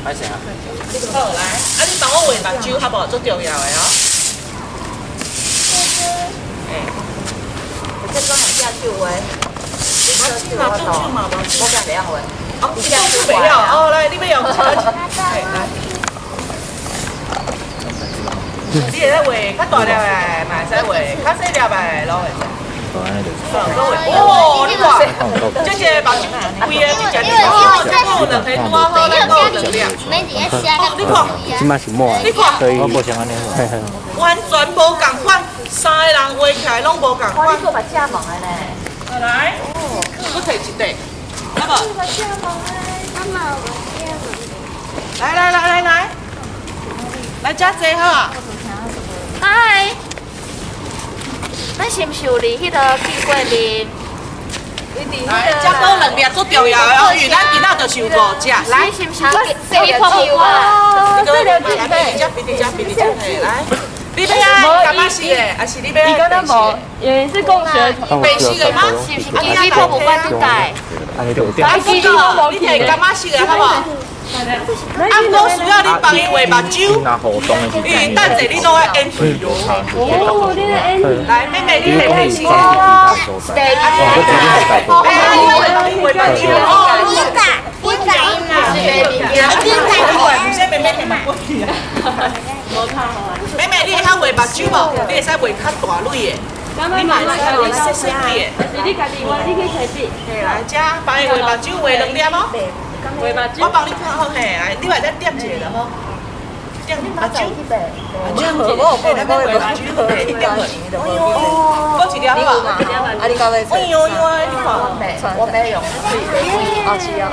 歹勢啊。好來，啊你幫我畫目睭好無？足重要的哦。欸，這專用隻手畫。目睭嘛，左手嘛，目睭。我敢袂曉畫。哦，你左手袂曉哦，來，你欲用一個，嘿，來。你會使畫較大粒的，嘛會使畫較細粒的，攏會使。好，閣畫。哦，你看，這個目睭足規的，這隻哦，這個有兩個拄仔好，咱閣有兩粒。哦，你看，這馬是滿，你看，所以我無像按呢。完全無仝款，三个人畫起來攏無仝款。哇，你閣目睭毛的呢？來，閣提一塊，好無？來來來來來，來遮坐好啊。嗨，咱是毋是有佇彼個見過面？來，這閣兩粒足重要的哦，因為咱今仔就是有五隻。來，是毋是？你破木啊？你閣來比這，比這，比這，嘿，來。你欲愛柑仔色的，還是你欲愛白色的？也是共學團。白色的嗎？是毋是？基地博物館拄蓋。來，哥哥，你摕柑仔色的好無？啊，毋過需要你幫伊畫目睭，因為等者你攏愛演戲。哦，你咧演戲。來，妹妹，你摕白色的。對。哎，你畫目睭哦。唔使妹妹摕目過去啊。妹妹，你會曉畫目睭無？你會使畫較大蕊的，你嘛會使畫細細蕊的。是你家己畫，你去提筆。嘿，來，遮幫伊畫目睭，畫兩粒哦。畫目睭。我幫你看好嘿，來，你嘛會使點一个就好。點目睭。目睭，嘿，咱欲畫目睭，嘿，點落。哎喲，閣一粒好無？啊，你到尾。哎喲喲，你看。我沒用。哦，是哦。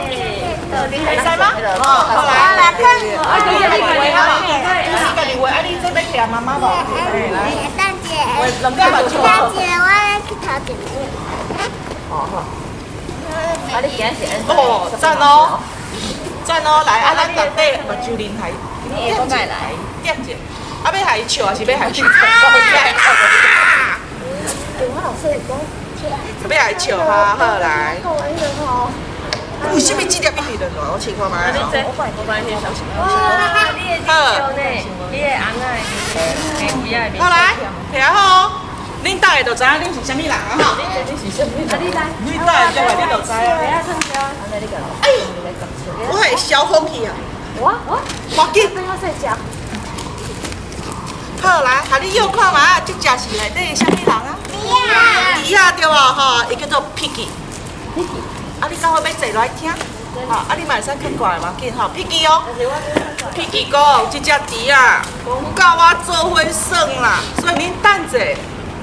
會使嗎？哦，好來。啊，哥哥你畫好無？就是家己畫，啊，你這欲提媽媽無？來。畫兩粒目睭。哦好。啊，你今日是哦，讚哦，讚哦，來，啊，咱逐底目睭啉來，你會閣來？點者，啊，欲害伊笑，還是欲害伊？欲害笑哈，好來。為什麼這粒一直落來？我試看覓。哇，你會笑呢？你的翁仔的好來，徛好哦。恁逐个就知影恁是啥物人啊吼。啊，你來。恁逐个入來，你就知啊。哎，我會消風去啊。我我。趕緊。好來，予你臆看覓，這隻是內底啥物人啊？豬仔。豬仔對無吼？伊叫做 Piggy。Piggy。啊，你敢好欲坐落來聽？吼，啊，你嘛會使囥過來無要緊吼，Piggy 哦。Piggy 講，這隻豬仔佮我做伙耍啦，所以恁等者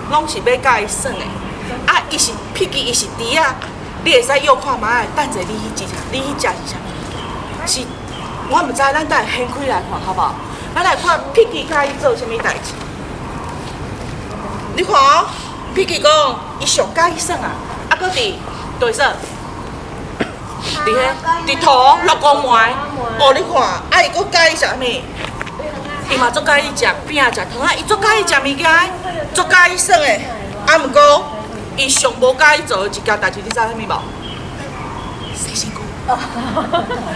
攏是欲佮伊耍的。啊，伊是 Piggy，伊是豬仔，你會使臆看覓，等者你彼隻，你彼隻是啥物？是，我毋知，咱等下掀開來看好無？咱來看 Piggy 佮伊做啥物代誌。你看哦，Piggy 講，伊上佮意耍啊，啊，閣佇佗所？佇彼，佇塗六公糜。哦，你看，啊，伊閣佮意啥物？伊嘛足佮意食餅、食糖仔，伊足佮意食物件，足佮意耍的。啊，毋過伊上無佮意做的一件代誌，你知啥物無？洗身軀。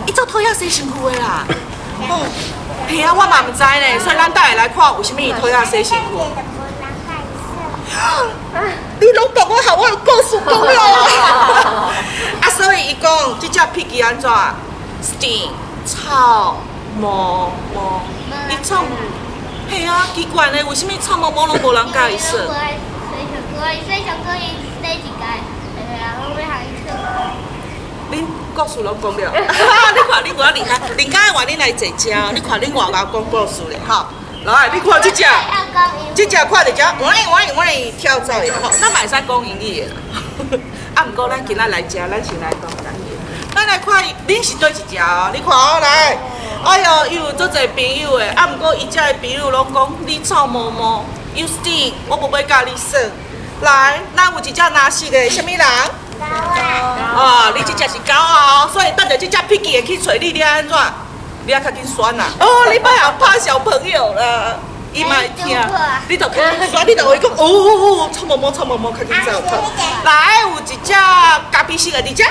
伊足討厭洗身軀的啦。哦，嘿啊，我嘛毋知呢，所以咱等下來看為啥物伊討厭洗身軀。你攏當我予我的故事講了。啊，所以伊講這隻 Piggy 按怎？Stink 臭毛毛，伊臭，嘿啊，奇怪呢，為啥物臭毛毛攏無人佮意耍？洗身軀，伊洗一屆，然後欲予伊臭。恁故事攏講了，你看恁偌厲害，恁敢愛話恁來坐遮，你看恁偌𠢕講故事咧，吼。來，你看這隻，這隻看著遮，喂喂喂，跳走的吼，咱嘛會使講英語的啦。啊，毋過咱今仔來遮，咱先來講台語。咱來看，恁是佗一隻哦？你看哦，來，哎喲，伊有足濟朋友的，啊，毋過伊遮的朋友攏講你臭毛毛，you stink，我無欲佮你耍。來，咱有一隻藍色的，啥物人？哦，你這隻是狗哦，所以等下這隻 Piggy 會去揣你，你按怎？你愛較緊選啦。哦，你莫予拍小朋友啦，伊嘛會聽，你就較緊選，你就會講哦哦哦，臭毛毛，臭毛毛，較緊走。來，有一隻咖啡色的佇遮。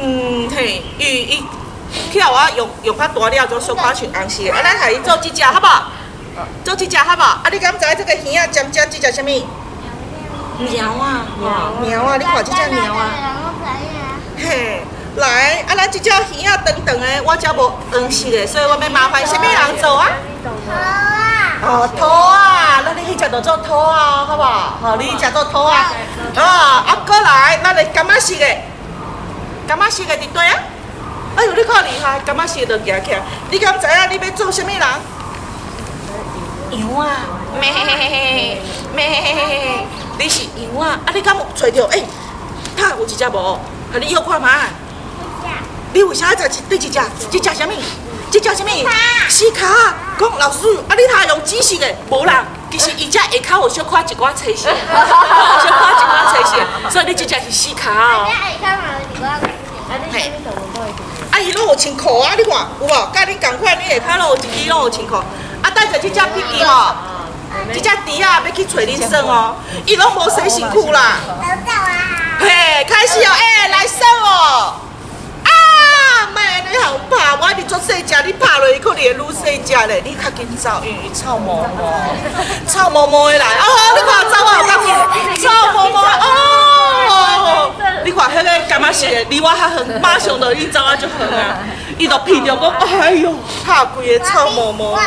嗯，嘿，伊伊起來我用用較大了，就小可像紅色的。啊，咱予伊做這隻，好無？做這隻好無？啊，你敢知這個耳仔尖尖，這隻啥物？貓啊，貓啊！你看這隻貓啊。嘿，來，啊，咱這隻耳仔長長的，我這無黃色的，所以我欲麻煩啥物人做啊？哦，兔啊，咱你彼隻就做兔啊，好無？好，你彼隻做兔啊。啊，啊，過來，咱的柑仔色的，柑仔色的佇佗啊？哎喲，你看厲害，柑仔色就行起來。你敢知影你欲做啥物人？羊啊，咩咩，你是羊啊？啊，你敢有揣著？欸，他有一隻無？予你臆看覓？你為啥愛食對一隻？這隻啥物？這隻啥物？四跤。講老師，啊，你通用紫色的？無啦，其實伊這下跤有小可一寡青色，小可一寡青色，所以你這隻是四跤哦。啊，伊攏有穿褲啊，你看有無？佮恁仝款，你下跤攏有一支攏有穿褲。啊，等下這隻皮雞吼，這隻豬仔欲去揣恁耍哦，伊攏無洗身軀啦。嘿，開始哦，欸，來耍哦。啊，莫按呢予拍，我一直足細隻，你拍落去可能會愈細隻咧。你較緊走，因為伊臭毛毛，臭毛毛的來。哦，你看走啊，有較緊，臭毛毛哦。你看彼個柑仔色的，離我較遠，馬上就已經走啊足遠啊。伊就鼻著講，哎喲，拍規个臭毛毛。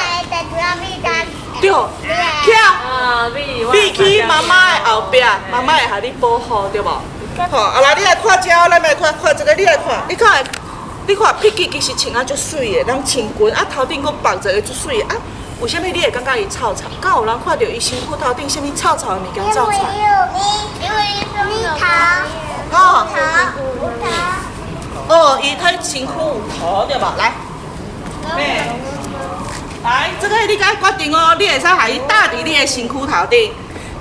對，去啊，你去媽媽的後壁，媽媽會予你保護，對無？好，啊來，你來看這，咱來看看這個，你來看，你看，你看，Piggy 其實穿啊足媠的，人穿裙啊頭頂閣綁一個足媠的啊，為啥物你會感覺伊臭臭？敢有人看著伊身軀頭頂啥物臭臭的物件走出來？因為蜜桃。哦。哦，伊睇身軀有塗對無？來，來，這個你該決定哦，你會使予伊搭佇你的身軀頭頂，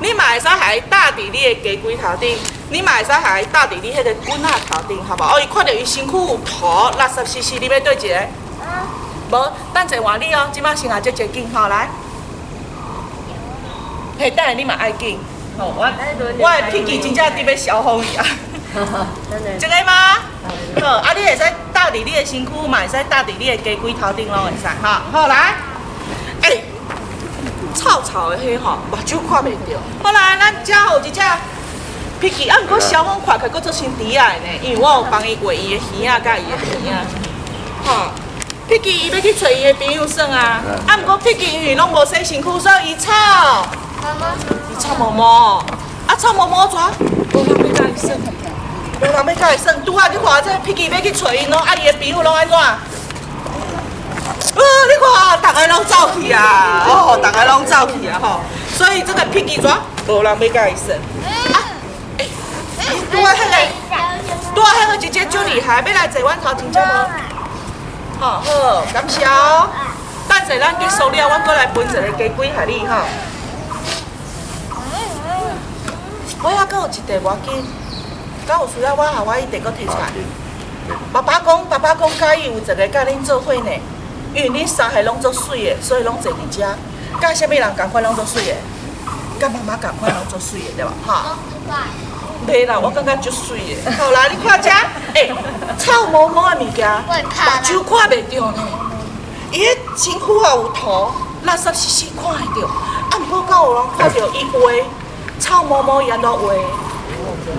你嘛會使予伊搭佇你的雞胿頭頂，你嘛會使予伊搭佇你彼個棍仔頭頂，好無？哦，伊看著伊身軀有塗，垃圾兮兮，你欲佗一个？無，等者換你哦，這擺先來這一緊吼，來。嘿，等下你嘛愛緊，吼，我的脾氣真正佇欲消風去啊。這個嗎？好，啊，你會使搭佇你的身軀，嘛會使搭佇你的雞胿頭頂，攏會使哈。好，來，欸，臭臭的彼吼，目睭看袂著。好來，咱遮有一隻 Piggy，啊，毋過蕭峰看起來閣足像豬仔的呢，因為我有幫伊畫伊的耳仔佮伊的耳仔。吼，Piggy 伊欲去揣伊的朋友耍啊，啊，毋過 Piggy 因為攏無洗身軀，所以伊臭，伊臭毛毛，啊，臭毛毛怎？無人欲佮伊耍。無人欲佮伊耍，拄仔你看這 Piggy 欲去揣𪜶咯，啊伊的朋友攏按怎？你看，逐个攏走去啊！哦，逐个攏走去啊！吼，所以這個 Piggy 怎？無人欲佮伊耍。啊，欸，拄仔彼个，拄仔彼個姐姐足厲害，欲來坐阮頭前遮無？好，好，感謝哦。等下咱結束了，阮閣來分一個雞胿予你吼。我猶閣有一塊無要緊。敢有需要我予我彼塊閣提出來。爸爸講，爸爸講，佮意有一个佮恁做伙呢，因為恁三个攏足媠的，所以攏坐佇遮。佮啥物人仝款攏足媠的？佮媽媽仝款攏足媠的，對無？哈。袂啦，我感覺足媠的。好啦，你看遮，欸，臭毛毛的物件，目睭看袂著呢。伊的身軀也有塗，垃圾死死看會著。啊，毋過敢有人看著伊畫臭毛毛，伊按怎畫？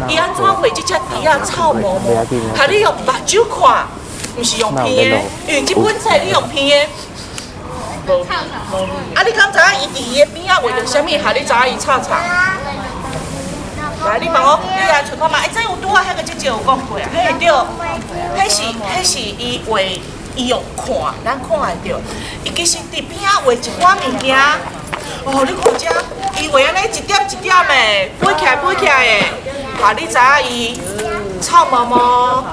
伊按怎畫這隻豬仔臭毛毛？予你用目睭看，毋是用鼻的，因為這本冊你用鼻的。啊，你敢知影伊佇伊的邊仔畫著啥物？予你知影伊臭臭。來，你幫我，你來揣看覓。欸，這有拄仔彼個姐姐有講過啊，彼對，彼是伊畫，伊用看，咱看會著。伊其實佇邊仔畫一寡物件。哦，你看這，伊畫按呢一點一點的，飛起來飛起來的，予你知影伊臭毛毛。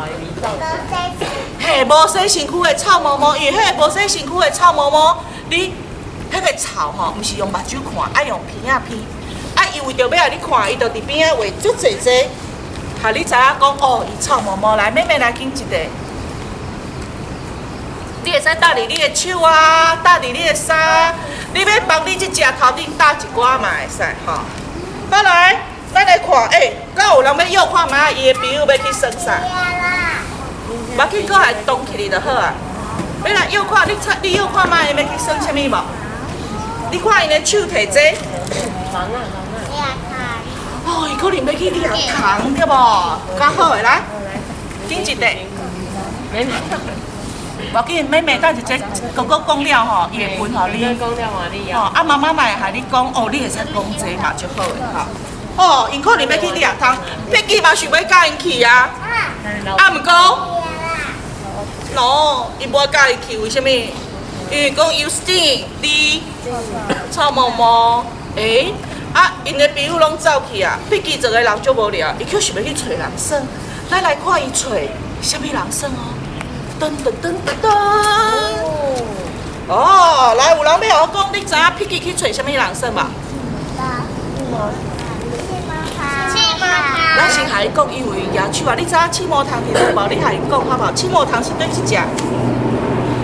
嘿，無洗身軀的臭毛毛，因為彼個無洗身軀的臭毛毛，你彼個臭吼，毋是用目睭看，愛用鼻仔鼻。啊，伊為著欲予你看，伊就佇邊仔畫足濟濟，予你知影講哦，伊臭毛毛。來，妹妹來揀一個。你會使搭佇你的手啊，搭佇你的衫，你欲幫你這隻頭頂搭一寡嘛會使吼。好來，咱來看，欸，敢有人欲臆看覓？伊的朋友欲去耍啥？無要緊，閣來動起來就好啊。欲來臆看，你猜，你臆看覓，欲去耍啥物無？你看𪜶的手提這個。哦，伊可能欲去掠蟲對無？較好的來，緊一個。妹妹。無要緊，妹妹等一下哥哥講了吼，伊會分予你。講了嘛，你吼，啊媽媽嘛會共你講，哦，你會使講這嘛，就好的吼。哦，𪜶可能欲去掠蟲，Piggy 嘛想欲佮𪜶去啊。啊，毋過，喏，伊無愛佮伊去，為啥物？因為講 you stink，你臭毛毛，欸，啊，𪜶的朋友攏走去啊，Piggy 一個人足無聊，伊卻想欲去揣人耍。咱來看伊揣啥物人耍哦。噔噔噔噔噔。哦，來，有人欲予我講，你知影 Piggy 去揣啥物人耍無？咱先共伊講，因為舉手啊，你知影刺毛蟲佇佗無？你共伊講好無？刺毛蟲是佗一隻？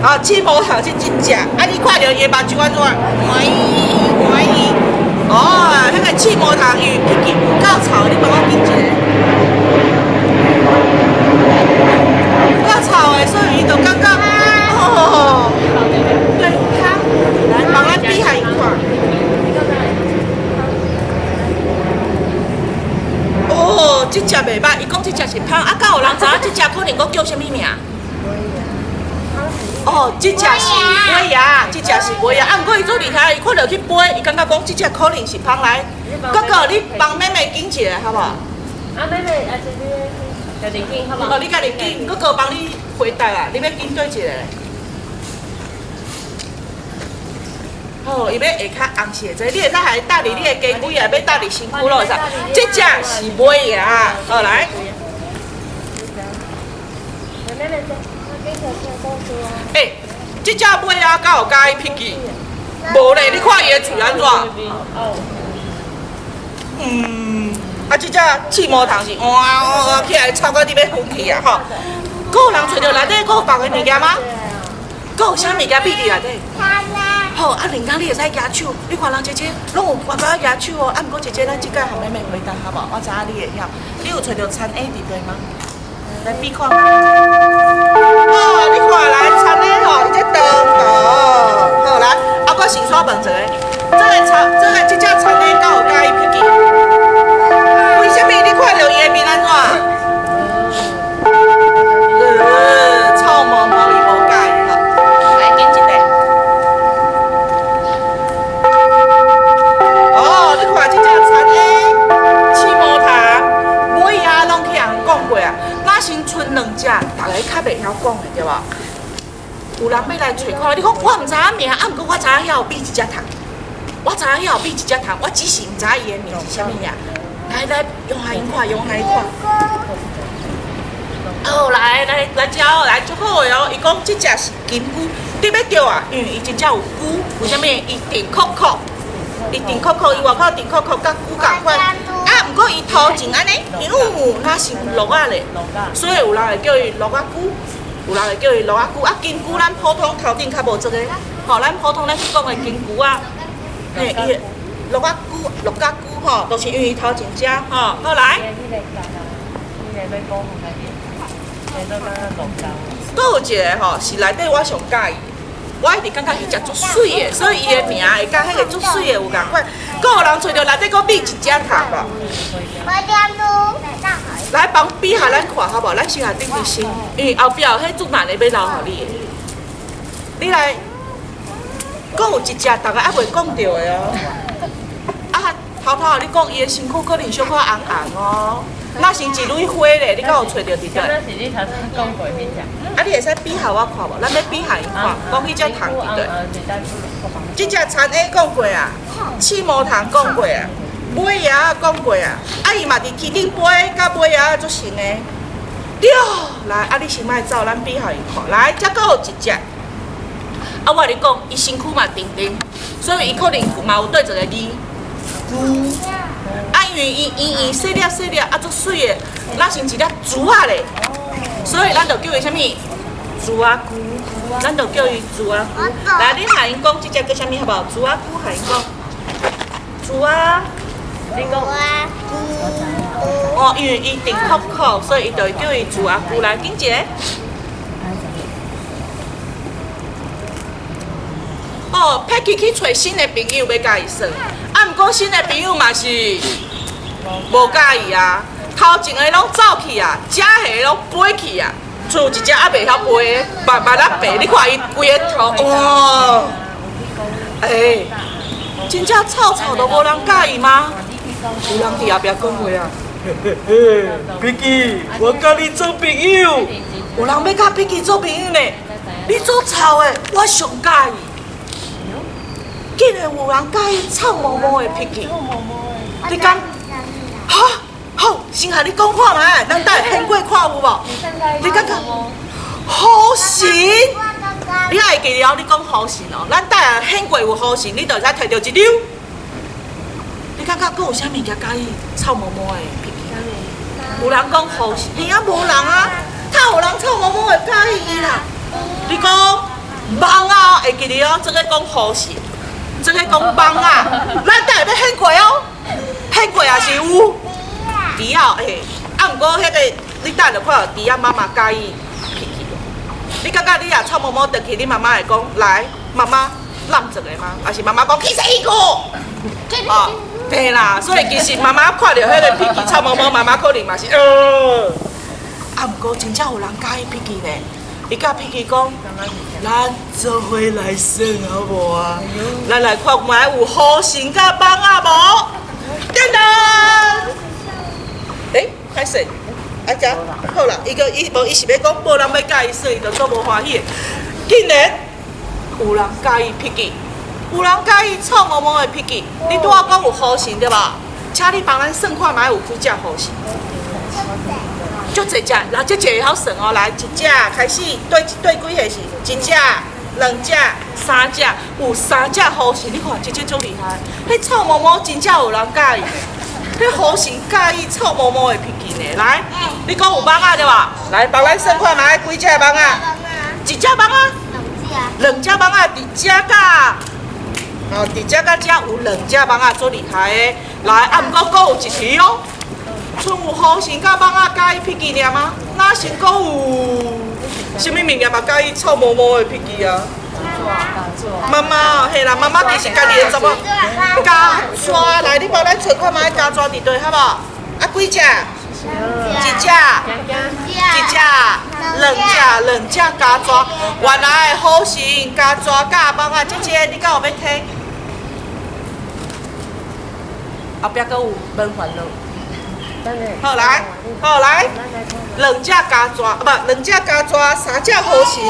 啊，刺毛蟲是這隻，啊，你看著伊的目睭按怎？歪歪。哦，彼個刺毛蟲伊 Piggy 有夠臭，你幫我緊一下。有夠臭的，所以伊就感覺，哦，對，較來幫咱比下伊看。哦，這隻袂䆀，伊講這隻是芳，啊，敢有人知影這隻可能閣叫啥物名？哦，這隻是尾仔，這隻是尾仔。啊，毋過伊做厲害，伊看著去飛，伊感覺講這隻可能是芳來。哥哥，你幫妹妹揀一個好無？啊，妹妹，啊，這你家己揀好無？哦，你家己揀，哥哥幫你回答啦。你欲揀佗一個？好，伊欲下跤紅色的這個，你會使共伊搭佇你的家具啊，欲搭佇身軀攏會使。這隻是尾仔，好來。欸，這隻尾仔敢有佮意 Piggy？無咧，你看伊的喙按怎？嗯，啊，這隻刺毛蟲是哇哇起來臭到你欲昏去啊！吼，閣有人揣著內底，閣有別个物件嗎？閣有啥物件秘佇內底？好，啊，林剛你會使舉手，你看人姐姐攏有乖乖舉手哦。啊，毋過姐姐，咱這擺予妹妹回答好無？我知影你會曉，你有揣著田螺佇佗嗎？來比看。哦，你看來田螺吼，伊這長哦，好來，啊，我先煞問一个，這個田，這個這隻田螺敢有佮意 Piggy？為啥物你看著伊的面按怎？臭毛毛伊無佮意吼。來，緊一个。哦，你看這隻田螺、刺毛蟲、尾仔攏去予人講過啊。若先賰兩隻，逐个較袂曉講的對無？有人欲來揣看，你講我毋知影名，啊，毋過我知影遐有鱉一隻蟲，我知影遐有鱉一隻蟲，我只是毋知影伊的名是啥物名。來來，用予𪜶看，用予𪜶看。哦，來來來，遮來足好的哦。伊講這隻是金龜，你欲著啊？因為伊真正有龜，為啥物？伊甜硞硞，伊甜硞硞，伊外口甜硞硞，佮龜仝款。啊，毋過伊頭前按呢，喲，若像鹿仔咧，所以有人會叫伊鹿仔龜，有人會叫伊鹿仔龜。啊，金龜咱普通頭頂較無這个，吼，咱普通咱去講的金龜仔，嘿，伊鹿仔龜、鹿仔龜吼，都是因為伊頭前遮吼。好來。閣有一个吼，是內底我上佮意的，我一直感覺彼隻足媠的，所以伊的名會佮彼個足媠的有仝款。閣有人揣著內底閣秘一隻蟲無？來幫比予咱看好無？咱先來頂佇先，因為後壁有彼足難的欲留予你的。你來，閣有一隻，逐个猶未講著的哦。啊，頭頭你講伊的身軀可能小可紅紅哦。若是一蕊花咧，你敢有揣著佇佗？那是你頭先講過彼隻。啊，你會使比予我看無？咱欲比予𪜶看，講彼隻蟲佇佗。這隻田螺講過啊，刺毛蟲講過啊，尾仔講過啊，啊伊嘛佇天頂飛，佮尾仔足像的。對，來，啊你先莫走，咱比予𪜶看。來，這閣有一隻。啊，我共你講，伊身軀嘛長長，所以伊可能嘛有綴一個字，龜。啊，因為伊圓圓細粒細粒，啊足媠的，若像一粒珠仔咧，所以咱就叫伊啥物？珠仔龜，咱就叫伊珠仔龜。來，你共𪜶講這隻叫啥物好無？珠仔龜，共𪜶講。珠仔，你講。哦，因為伊甜硞硞，所以伊就會叫伊珠仔龜。來，緊一个。哦，Piggy 去揣新的朋友欲佮伊耍，啊，毋過新的朋友嘛是無佮意啊。頭前的攏走去啊，遮下的攏飛去啊，賰有一隻猶袂曉飛的，慢慢仔爬。你看伊規个頭，哇！欸，真正臭臭都無人佮意嗎？有人佇後壁講話啊！嘿嘿嘿，Piggy，我佮你做朋友。有人欲佮 Piggy 做朋友呢？你足臭的，我上佮意。竟然有人佮意臭毛毛的 Piggy，你敢？哈？好，先共你講看覓，咱等下現過看有無？你感覺？雨神？你還會記得你講雨神哦？咱等下現過有雨神，你就會使提著一溜。你感覺閣有啥物件佮意臭毛毛的 Piggy？有人講雨神，嘿啊，無人啊，哪有人臭毛毛會佮意伊啦？你講蠓仔，會記得哦，這个講雨神，這個講蠓仔，咱等下欲現過哦，現過也是有。豬仔，欸，啊，毋過彼個你等下就看著豬仔媽媽佮意 Piggy。你感覺你若臭毛毛轉去，你媽媽會講來，媽媽攬一个嗎？還是媽媽講去洗身軀？哦，對啦，所以其實媽媽看著彼个 Piggy 臭毛毛，媽媽可能嘛是啊，毋過真正有人佮意 Piggy 呢。伊佮 Piggy 講，咱做伙來耍好無啊？咱來看覓有雨神佮蠓仔無？噔噔，欸，歹勢，啊遮好啦，伊個伊無伊是欲講無人欲佮伊耍，伊就足無歡喜的。竟然有人佮意 Piggy，有人佮意臭毛毛的 Piggy。你拄仔講有雨神對無？請你幫咱算看覓有幾隻雨神？足濟隻，來這隻會曉算哦。來，一隻開始對對幾個是？一隻、兩隻、三隻，有三隻雨神。你看，這隻足厲害。彼臭毛毛真正有人佮意，彼雨神佮意臭毛毛的 Piggy 呢。來，你講有蠓仔對無？來，幫咱算看覓幾隻蠓仔？一隻蠓仔？兩隻蠓仔佇遮佮，哦，佇遮佮遮有兩隻蠓仔，足厲害的。來，啊，毋過閣有一題哦。賰有雨神佮蠓仔佮意 Piggy 爾嗎？若是閣有啥物物件嘛佮意臭毛毛的 Piggy 啊？媽媽，嘿啦，媽媽其實家己的查某。虼蚻，來，你幫咱揣看覓虼蚻佇佗，好無？啊，幾隻？一隻，一隻，兩隻，兩隻虼蚻。原來雨神虼蚻佮蠓仔，姐姐你敢有欲提？後壁閣有免煩惱。好來，好來，兩隻虼蚻，啊不，兩隻虼蚻，三隻雨神，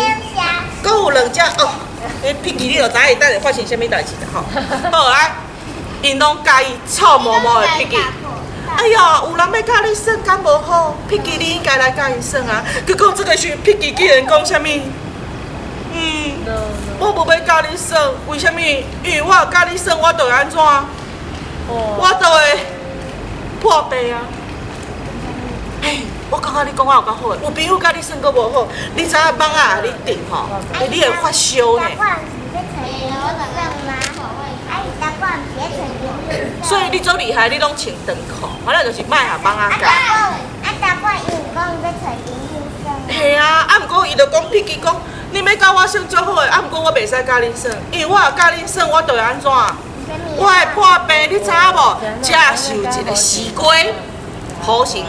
閣有兩隻哦。彼 Piggy 你就知影伊等下發生啥物代誌啦吼。好來，𪜶攏佮意臭毛毛的 Piggy。哎呀，有人欲佮你耍，敢無好？Piggy 你應該來佮𪜶耍啊。結果這個時 Piggy 竟然講啥物？嗯，我無欲佮你耍，為啥物？因為我佮你耍，我就會按怎？我就會破病啊！嘿，我感覺你講我有夠好的，有朋友佮你耍閣無好，你知影蠓仔予你叮吼，你會發燒呢。所以你足厲害，你攏穿長褲，反正就是莫予蠓仔咬。嘿啊，啊，毋過伊就講 Piggy 講，你欲佮我耍足好的，啊，毋過我袂使佮你耍，因為我若佮你耍，我就會按怎？我會破病，你知影無？這是有一個西瓜，雨神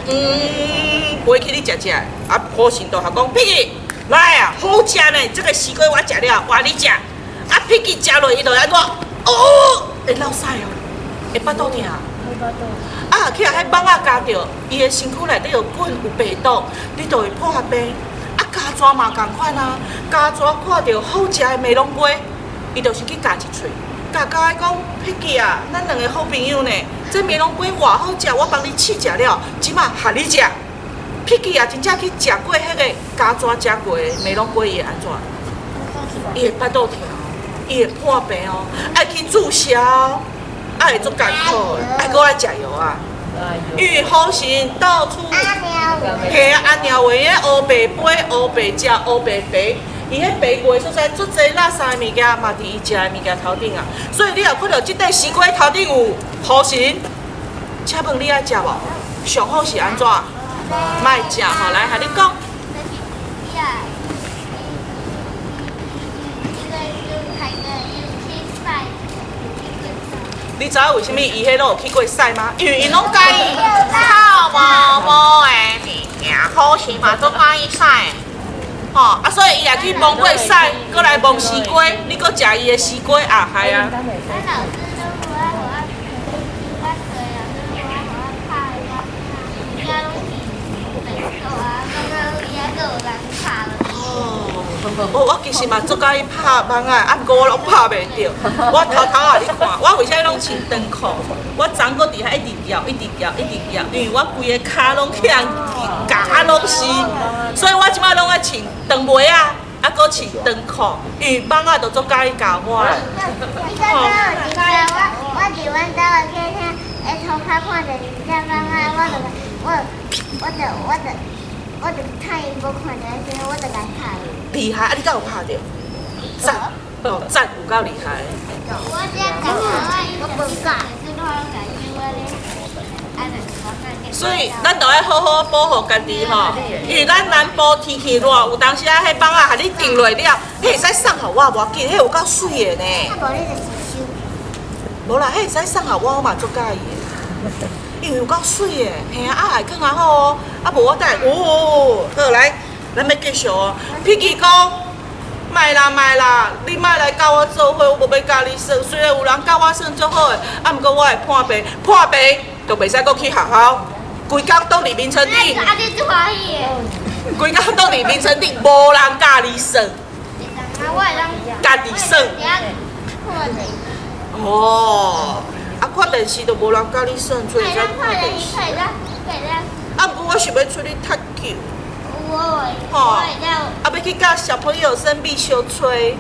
飛去你食食，啊，雨神就共講 Piggy 來啊，好食呢，這個西瓜我食了，換你食。啊，Piggy 食落伊就按怎？哦，會落屎哦，會腹肚疼。啊，去予彼蠓仔咬著，伊的身軀內底有菌有病毒，你就會破病。啊，虼蚻嘛仝款啊，虼蚻看著好食的馬籠瓜，伊就是去咬一喙。咬咬伊講，Piggy 啊，咱兩個好朋友呢，這馬籠瓜偌好食，我幫你試食了，這馬予你食。Piggy 啊，真正去食過彼个虼蚻食過的馬籠瓜，伊會按怎？伊會腹肚疼，伊會破病哦，愛去注射哦，啊會足艱苦的，愛閣愛食藥啊。因為雨神到處，嘿啊，阿鳥話，彼烏白飛、烏白食、烏白爬。伊彼爬過的所在，足濟垃圾的物件嘛，佇伊食的物件頭頂啊。所以你若看著這塊西瓜頭頂有雨神，請問你愛食無？上好是按怎？莫食吼，來，予你講。你知影為啥物伊彼攏有去過屎嗎？因為𪜶攏佮意臭毛毛的物件，好食嘛都佮意屎。吼啊，所以伊若去摸過屎，閣來摸絲瓜，你閣食伊的絲瓜啊，害啊！啊，老師都無愛予我，我對老師無愛予我拍我，物件攏是白做啊，感覺伊還閣有人拍。哦，我其實嘛足佮意拍蠓仔，啊，毋過我攏拍袂著。我偷偷予你看，我為啥攏穿長褲？我昨閣佇遐一直搖，一直搖，一直搖，因為我規个跤攏去予人咬攏是，所以我這擺攏愛穿長襪仔，啊，閣穿長褲，因為蠓仔都足佮意咬我。你剛剛有真正，我佇阮兜的客廳，下塗跤看著一隻蠓仔，我就我我就我就我就趁伊無看著的時陣，我就共拍。厲害，啊！你敢有拍著？讚，哦，讚，有夠厲害。我這感覺我無教，是我家己我咧，啊，就是所以，咱都愛好好保護家己吼，因為咱南部天氣熱，有當時啊，彼蠓仔予你叮落了，彼會使送予我無要緊，彼有夠媠的呢。啊，無你就是收。無啦，彼會使送予我，我嘛足佮意的，因為有夠媠的，嘿啊，啊會囥較好哦，啊無我等下，哦，好來，咱欲繼續哦。彼奇講，莫啦莫啦，你莫來佮我做伙，我無欲佮你耍。雖然有人佮我耍足好的，啊，毋過我會破病，破病就袂使閣去學校，規工倒佇眠床頂。啊，你足歡喜的。規工倒佇眠床頂，無人佮你耍。啊，我會當家己耍。看電視。哦，啊，看電視就無人佮你耍，所以才看電視。啊，毋過我想欲出去踢球。吼，啊，欲去佮小朋友生病相揣。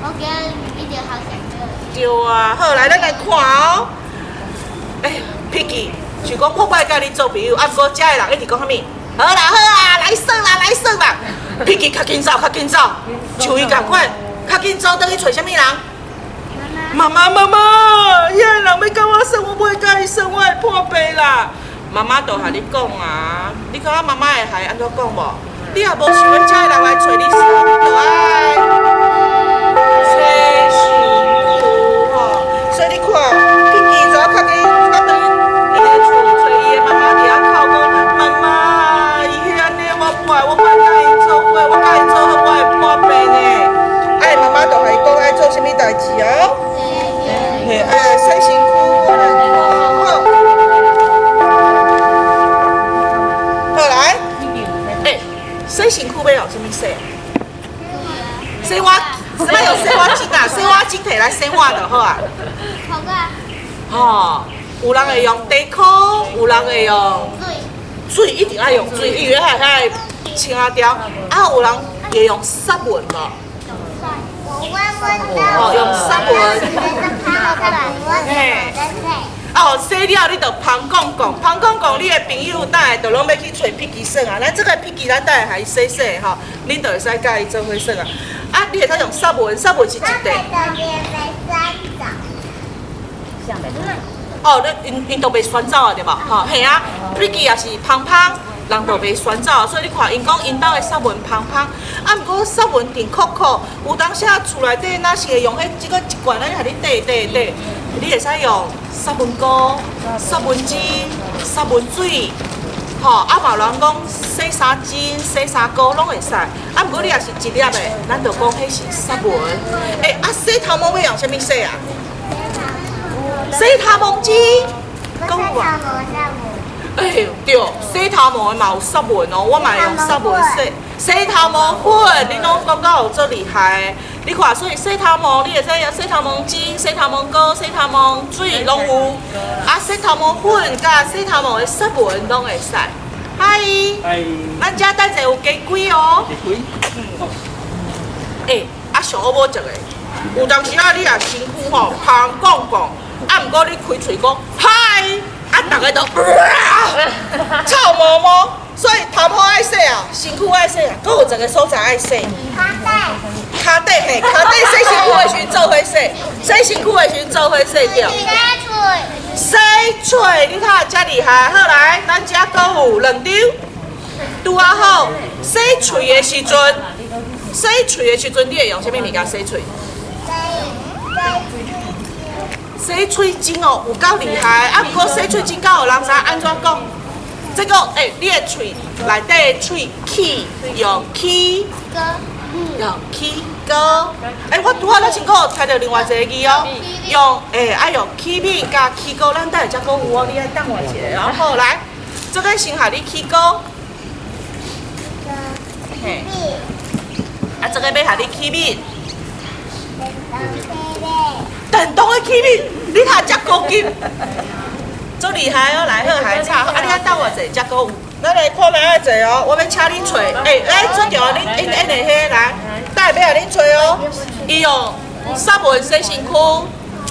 我今日一定好想對啊，好，來，咱來看哦。欸，彼奇，就講我無愛佮你做朋友，啊，毋過遮的人一直講啥物？好啦好啊，來耍啦來耍啦。彼奇較緊走，較緊走，像伊仝款，較緊走，轉去揣啥物人？媽媽媽媽，遐个人欲佮我耍，我無愛佮伊耍，我會破病啦。媽媽就共你講啊，你感覺媽媽會害按怎講無？你若無想欲遮的人來揣你耍，你就愛洗身軀吼。所以你看，彼奇就較緊，較轉去伊的厝揣伊的媽媽佇遐哭講：媽媽，伊彼按呢，我無愛，我無愛佮伊做伙，我佮伊做伙我會破病呢。哎，媽媽就共伊講愛做啥物代誌哦？嘿，愛洗身軀。好，好來，欸，洗身軀欲用啥物洗？洗碗，啥物用洗碗精啊？洗碗精提來洗碗就好啊。好啊。吼，有人會用地箍，有人會用水。水一定愛用水，因為遐會清掉。啊，有人會用殺蚊無？哦，用殺蚊。嘿。哦，洗了你就芳講講，芳講講，你的朋友等下就攏欲去揣彼奇耍啊。咱這個彼奇，咱等下予伊洗洗吼，恁就會使佮伊做伙耍啊。啊，你會使用殺蚊，殺蚊是一塊。哦，你𪜶𪜶都袂旋走啊，對無？吼，嘿啊，彼奇也是芳芳，人就袂旋走，所以你看，𪜶講𪜶兜的殺蚊芳芳，啊，毋過殺蚊甜酷酷，有當時啊厝內底若是會用彼這個一罐，咱予你綴綴綴，你會使用殺蚊膏、殺蚊巾、殺蚊水，吼，啊嘛有人講洗衫巾、洗衫膏攏會使，啊，毋過你若是一粒的，咱就講彼是殺蚊。欸，啊，洗頭毛欲用啥物洗啊？洗頭毛機，講有無？欸，對，洗頭毛的嘛有殺蚊哦，我嘛會用殺蚊洗。洗頭毛粉，你攏講到有足厲害。你看，所以洗頭毛你會使用洗頭毛巾、洗頭毛膏、洗頭毛水攏有。啊，洗頭毛粉佮洗頭毛的殺蚊攏會使。嗨，咱遮等下有雞胿哦。雞胿。欸，啊上好無一個，有當時啊，你若身軀吼芳講講，啊，毋過你開喙講嗨，啊，逐个都臭毛毛，所以頭毛愛洗啊，身軀愛洗啊，閣有一個所在愛洗。跤底。跤底嘿，跤底洗身軀的時陣做伙洗，洗身軀的時陣做伙洗著。洗喙。洗喙，你看遮厲害。好來，咱遮閣有兩張，拄仔好。洗喙的時陣，洗喙的時陣，你會用啥物物件洗喙？洗喙精哦，有夠厲害。啊，毋過洗喙精敢有人知按怎講？這個欸，你的喙內底的喙齒用齒用齒膏。欸，我拄仔咧先閣有猜著另外一个字哦，用欸愛用齒敏佮齒膏，咱等下才閣有哦，你愛等我一下哦。好，來，這個先予你齒膏。嘿，啊，這個欲予你齒敏。電動的齒敏，你睇遮高級，足厲害哦！來，好，來，插，啊，你愛等我者，才閣有。咱來看覓愛坐哦，我欲請恁揣，欸，來出著恁因因的彼來，等下欲予恁揣哦。伊用殺蚊洗身軀，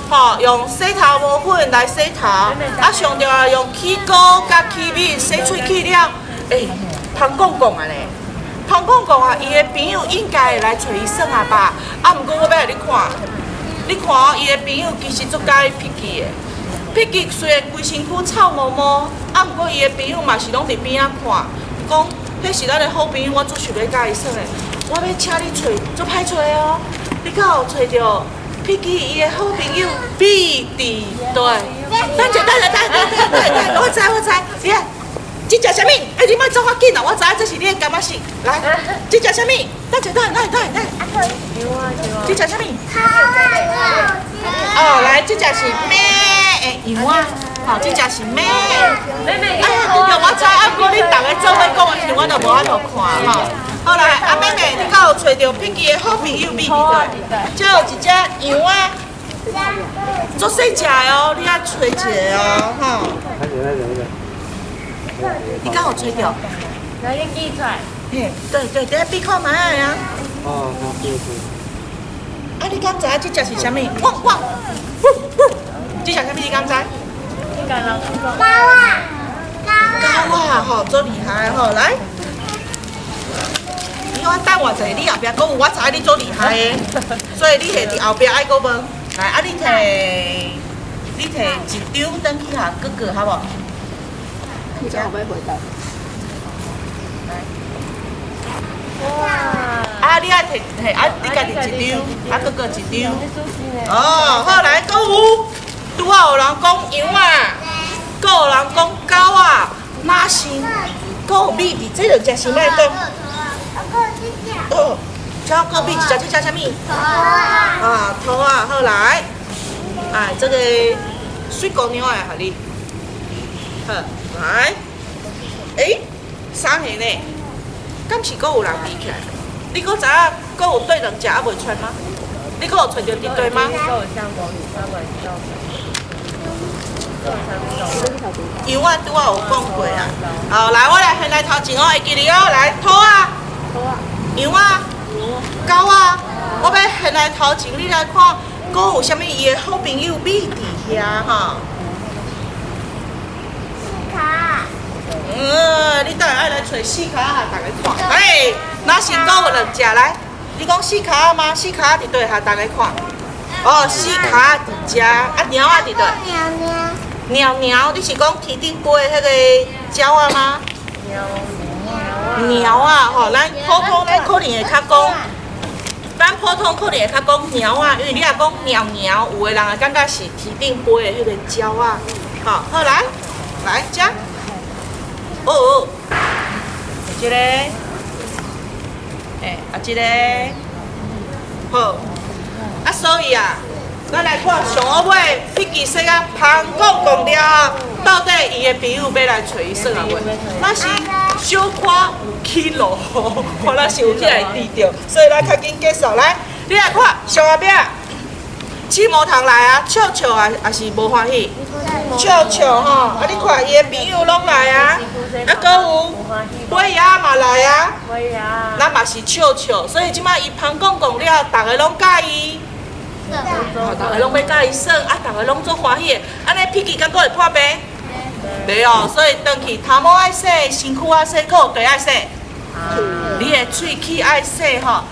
吼，用洗頭毛粉來洗頭，啊，上重要用齒膏佮齒敏洗喙齒了，欸，芳講講啊咧，芳講講啊，伊的朋友應該會來揣伊耍啊吧？啊，毋過我欲予你看。你看哦，伊的朋友其實足佮意皮基的，皮基雖然規身軀臭毛毛，啊，毋過伊的朋友嘛是攏佇邊仔看，講彼是咱的好朋友，我足想欲佮伊耍的，我欲請你揣，足歹揣哦，你敢有揣著皮基伊的好朋友比伫對？等者，等者，等等等等等，我知我知，你看，這隻啥物？欸，你莫走較緊啊！我知影這是你的感覺是。來，這隻啥物？等者，等等等等。這隻啥物？哦，來，這隻是咩的羊仔？吼，這隻是咩？哎呀，對對，我知，啊，毋過你逐个做伙講的時，我就無法度看吼。好來，啊妹妹，你敢有揣著皮基的好朋友米佇佗？這有一隻羊仔，足細隻的哦，你愛揣一个哦，吼。你敢有揣著？來，你記出來。嘿，對對，等下比看覓啊。哦，好，對對。啊，你敢知影這隻是啥物？汪汪，這隻啥物？你敢知？你敢人狗啊，狗啊，吼，足厲害吼，來。你我等偌濟，你後壁閣有，我知影你足厲害的，所以你下佇後壁愛閣問。來，啊，你摕一張轉去予哥哥，好無？你這後尾回答。來。哇！啊，你愛摕摕啊，你家己一張，啊，哥哥一張。哦，好來，閣有，拄仔有人講羊仔，閣有人講狗仔，若是閣有米佇這兩隻是欲講。哦，這閣米一隻，這隻啥物？啊，兔仔，好來，哎，這個水姑娘的，予你，好，來，欸，三个呢？敢是閣有人比起來？你閣知影閣有對兩隻猶未揣嗎？你閣有揣著佇佗嗎？羊仔拄仔有講過啊。好，來，我來現來頭前哦，會記得哦，來，兔仔，羊仔，狗仔，我欲現來頭前，你來看，閣有啥物伊的好朋友米佇遐吼？四跤。嗯，你等下愛來揣四跤予逐家看。哎，若是閣有兩隻來，你講四跤嗎？四跤佇佗予逐家看。哦，四跤佇遮，啊，貓仔佇佗？貓貓，你是講天頂飛的彼個鳥仔嗎？貓仔吼，咱普通咱可能會較講，咱普通可能會較講貓仔，因為你若講貓貓，有的人會感覺是天頂飛的彼個鳥仔。吼，好來，來遮。哦哦，這個，欸，啊這個，好，啊所以啊，咱來看上後尾，彼支說啊，芳講講了後，到底伊的朋友欲來揣伊耍啊無？那是小可有起落，看咱是有起來佇著，所以咱較緊結束。來，你來看上後壁，刺毛蟲來啊，笑笑啊，也是無歡喜，笑笑吼，啊你看伊的朋友攏來啊，啊閣有尾仔嘛來啊，咱嘛是笑笑，所以這擺伊芳講講了，逐个攏佮意。吼，逐个攏欲佮伊耍，啊，逐个攏足歡喜的，按呢脾氣敢閣會破病？袂哦，所以轉去頭毛愛洗，身軀愛洗，閣有綴愛洗，你的喙齒愛洗吼。